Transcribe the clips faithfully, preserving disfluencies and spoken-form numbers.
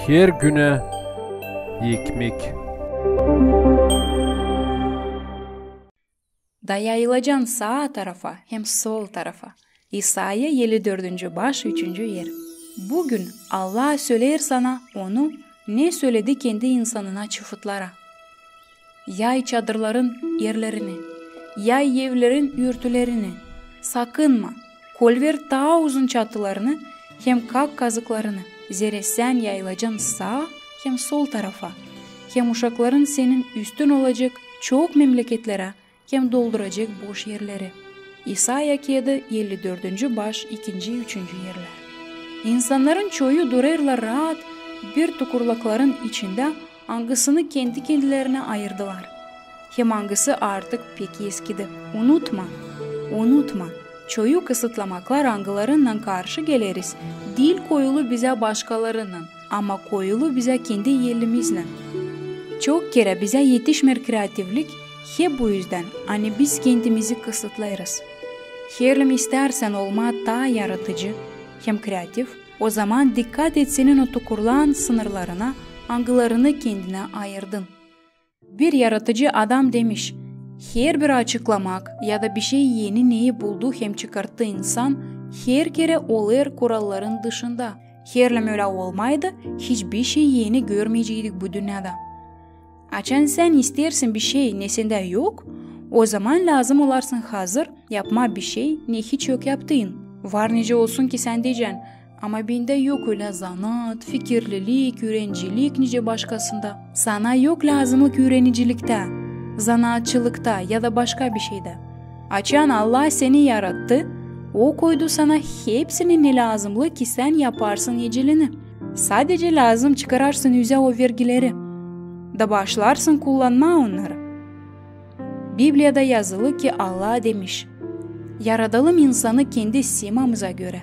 Her günä ekmek. Da yayılacan saa tarafa hem sol tarafa. İsaya elli dördüncü baş, üçüncü er. Büün Allah söleer sana onu, ne söledi kendi insanına, çıfıtlara. Yay çadırların erlerini, yay evlerin örtülerini, sakınma, kolver taa uzun çatılarını hem kak kazıklarını, zerä sän yayılacan saa hem sol tarafa, hem uşakların senin üstün olacek çok memleketlerä hem dolduracek boş erleri. İsaya kiyedi, elli dördüncü baş, ikinci, üçüncü erlär. İnsannarın çoyu durêrlar raat bir tukurlakların içindä, angısını kendi-kendilerinä ayırdılar, hem angısı artık pek eskidi. Unutma, unutma, çoyu kısıtlamaklar, angılarınnan karşı geleriz, diil koyulu bizä başkalarınnan, ama koyulu bizä kendi elimiznän. Çok kerä bizä etişmeer kreativlik hep bu üzdän, ani biz kendimizi kısıtlêêrız. Herliim istärsän olmaa taa yaradıcı hem kreativ, ozaman dikkat et senin o tukurlan sınırlarına, angılarını kendinä ayırdın. Bir yaradıcı adam demiş: herbir açıklamak ya da bişey eni, neyi buldu hem çıkarttı insan, herkerä olêr kuralların dışında. Herliim ölä olmaydı, hiçbir şey eni görmeyeceydik bu dünnedä. Açan sän isteersin bişey, ne sendä yok, ozaman lääzım olarsın hazır yapmaa bişey, ne hiç yok yaptın. Var nicä olsun ki sän deyecän: ama bendä yok ölä zanaat, fikirlilik, üürenicilik nicä başkasında. Sana yok lääzımlık üüreniciliktää, zanaatçılıkta ya da başka bişeydä. Açan Allah seni yarattı, O koydu sana hepsini, ne lääzımlı ki sän yaparsın ecelini. Sadecä lääzım çıkararsın üzä o vergileri, da başlarsın kullanmaa onnarı. Bibliyada yazılı ki Allah demiş: yaradalım insanı kendi simamıza görä,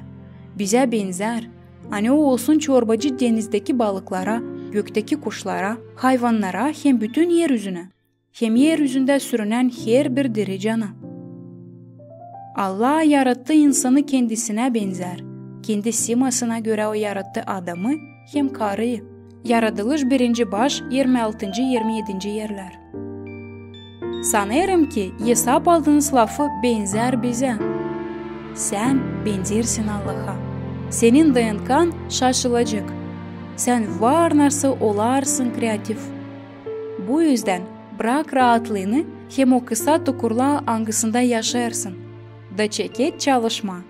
bizä benzär, ani o olsun çorbacı denizdeki balıklara, göktäki kuşlara, hayvannara hem bütün er üzünä, hem er üzündä sürünän herbir diri cana. Allah yarattı insanı kendisinä benzär, kendi simasına görä O yarattı adamı hem karıyı. Yaradılış birinci baş, irmi altıncı, irmi edinci erlär. Sanêrım ki esap aldınız lafı benzär bizä. Sän benzersin Allaha. Senin DNK:n şaşılacek. Sän var nasıl olarsın kreativ. Bu üzdän brak raatlıını hem o kısa tukurlaa, angısında yaşêêrsın, da çeket çalışmaa.